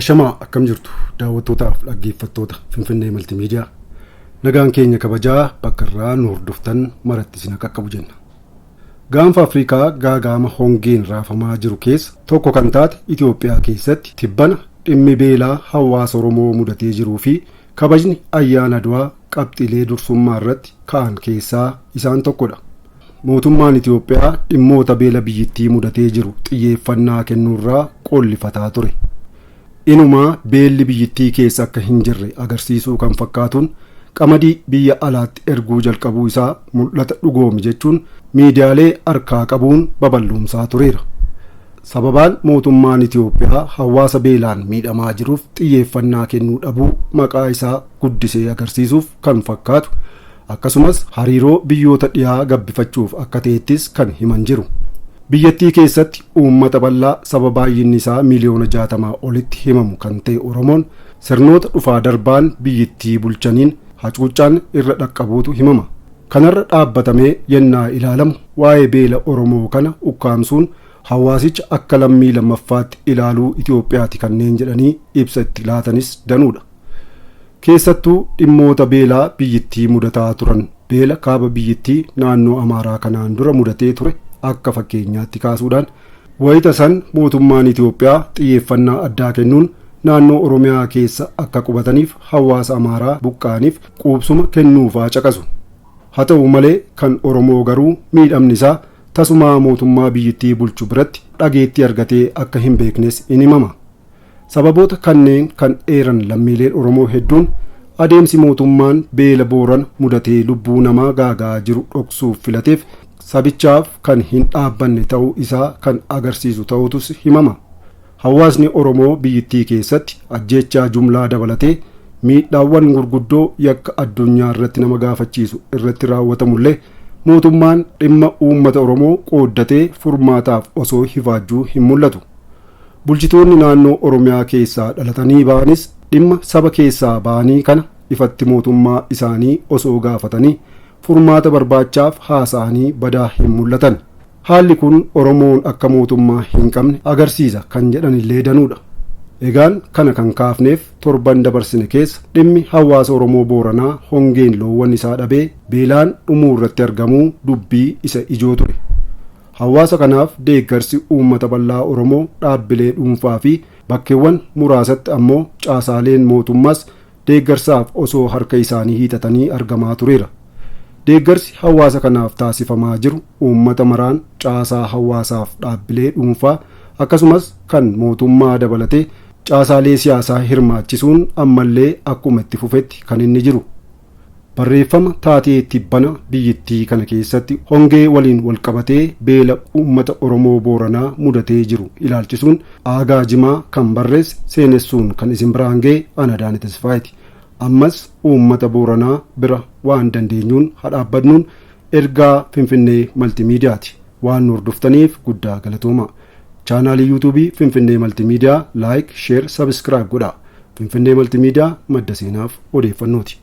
Ashamaa, akkam jirtu daawwattootaaf dhaggeeffattoota Finfinnee Maltiimiidiyaa? Nagaan keenya kabajaa bakka irraa nu hordoftan maratti isin qaqqabu jenna. Gaanfa Afrikaa gaagaama hongeen raafamaa jiru keessa tokko kan taate Itoophiyaa keessatti tibbana dhimmi beelaa hawaasa Oromoo mudatee jiruu fi kabajni ayyaana Adwaa qabxiilee dursummaa irratti ka'an keessaa isaan tokkodha. Mootummaan Itoophiyaa dhimmoota beela biyyittii mudatee jiru xiyyeeffannaa kennuurraa qollifataa ture. Inumaa beelli biyyittii keessa akka hin jirre agarsiisuu kan fakkaatuun qamadii biyya alaatti erguu jalqabuu isaa mul'ata dhugoomi jechuun miidiyaalee harkaa qabuun babal'oomsaa tureera. Sababaan mootummaan Itoophiyaa hawaasa beelaan miidhamaa jiruuf xiyyeeffannaa kennuu dhabuu maqaa isaa guddisee agarsiisuuf kan fakkaatu, akkasumas hariiroo biyyoota dhiyaa gabbifachuuf akka ta'ettis kan himan jiru. Biyyattii keessatti uummata bal'aa saba baay'inni isaa miiliyoona 60 olitti himamu kan ta'e Oromoon sirnoota dhufaa darbaan biyyattii bulchaniin hacuuccaan irra dhaqqabuutu himama. Kanarra dhaabbatamee yennaa ilaalamu, waa'ee beela Oromoo kana ukkaamsuun hawaasicha akka lammii lammaffaatti ilaaluu Itoophiyaati kanneen jedhanii ibsa itti laatanis danuudha. Keessattuu dhimmoota beelaa biyyattii mudataa turan, beela kaaba biyyattii naannoo Amaaraa kanaan dura mudatee ture akka fakkeenyaatti kaasuudhaan, wayita san mootummaan Itoophiyaa xiyyeeffannaa addaa kennuun naannoo Oromiyaa keessa akka qubataniif hawaasa Amaaraa buqqa'aniif quubsuma kennuufaa caqasu. Haa ta'u malee, kan Oromoo garuu miidhamni isaa tasumaa mootummaa biyyattii bulchu biratti dhageettii argatee akka hin beeknes in himama. Sababoota kanneen kan eeran lammiileen Oromoo hedduun, adeemsi mootummaan beela Boorana mudatee lubbuu namaa gaagaa jiru dhoksuuf filateef sabichaaf kan hin dhaabbanne ta'uu isaa kan agarsiisu ta'utus himama. Hawaasni Oromoo biyyattii keessatti ajjeechaa jumlaa dabalatee miidhaawwan gurguddoo yakka addunyaa irratti nama gaafachiisu irratti raawwatamullee, mootummaan dhimma uummata Oromoo qooddatee furmaataaf osoo hifaajjuu hin mul'atu. Bulchitoonni naannoo Oromiyaa keessaa dhalatanii ba'anis dhimma saba keessaa ba'anii kana ifatti mootummaa isaanii osoo gaafatanii furmaata barbaachaaf haasa'anii badaa hin mul'atan. Haalli kun Oromoon akka mootummaa hin qabne agarsiisa kan jedhanillee danuudha. Egaan kana kan kaafneef, torban dabarsine keessa dhimmi hawaasa Oromoo Booranaa hongeen loowwan isaa dhabee beelaan dhumuu irratti argamuu dubbii isa ijoo ture. Hawaasa kanaaf deeggarsi uummata bal'aa Oromoo, dhaabbilee dhuunfaa fi bakkeewwan muraasatti ammoo caasaaleen mootummaas deeggarsaaf osoo harka isaanii hiixatanii argamaa tureera. Deeggarsi hawaasa kanaaf taasifamaa jiru uummata maraan, caasaa hawaasaaf dhaabbilee dhuunfaa akkasumas kan mootummaa dabalatee caasaalee siyaasaa hirmaachisuun ammallee akkuma itti fufetti kan inni jiru. Barreeffama taatee tibbana biyyattii kana keessatti hongee waliin walqabatee beela uummata Oromoo Booranaa mudatee jiru ilaalchisuun Aagaa Jimaa kan barreesse seenessuun kan isin biraan ga'e Anadaane Tasfaayeeti. Ammas uummata Booranaa bira waan dandeenyuun hadhaabbannuun ergaa Finfinnee Maltimiidiyaati. Waan nu hordoftaniif guddaa galatooma. Chaanaalii Yuutuubii Finfinnee Maltimiidiyaa like, share, subscribe godha. Finfinnee Maltimiidiyaa, madda seenaaf odeeffannooti.